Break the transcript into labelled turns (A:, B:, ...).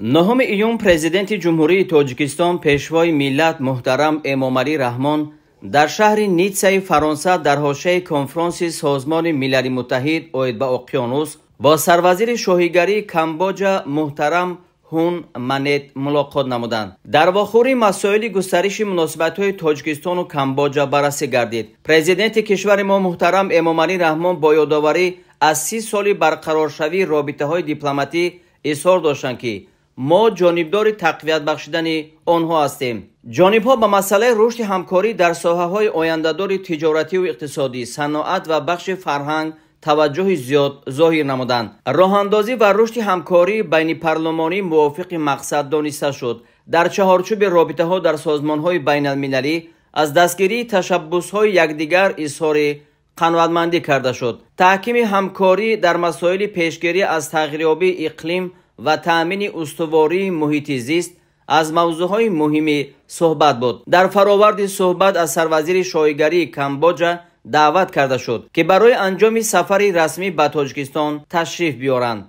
A: 9 июн Президенти Ҷумҳурии Тоҷикистон, Пешвои миллат муҳтарам Эмомалӣ Раҳмон дар шаҳри Ниццаи Фаронса дар ҳошияи конфронси Созмони Милали Муттаҳид оид ба уқёнус бо сарвазири шоҳигарии Камбоҷа муҳтарам Ҳун Манет мулоқот намуданд. Дар вохӯрӣ масоили густариши муносибатҳои Тоҷикистону Камбоҷа баррасӣ гардид. Президенти кишвари мо муҳтарам Эмомалӣ Раҳмон бо ёдоварӣ аз 30 соли барқароршавии робитаҳои дипломатӣ изҳор доштанд, ки мо ҷонибдори тақвият бахшидани онҳо ҳастем. Ҷонибҳо ба масъалаи рушди ҳамкорӣ дар соҳаҳои ояндадори тиҷоративу иқтисодӣ, саноат ва бахши фарҳанг таваҷҷӯҳи зиёд зоҳир намуданд. Роҳандозӣ ва рушди ҳамкории байнипарлумонӣ мувофиқи мақсад дониста шуд. Дар чаҳорчӯби робитаҳо дар созмонҳои байналмилалӣ аз дастгирии ташаббусҳои якдигар изҳори қаноатмандӣ карда шуд. Таҳкими ҳамкорӣ дар масоили пешгирӣ аз тағйирёбии иқлим ва таъмини устувории муҳити зист аз мавзӯъҳои муҳими суҳбат буд. Дар фароварди суҳбат аз сарвазири шоҳигарии Камбоҷа даъват карда шуд, ки барои анҷоми сафари расмӣ ба Тоҷикистон ташриф биёранд.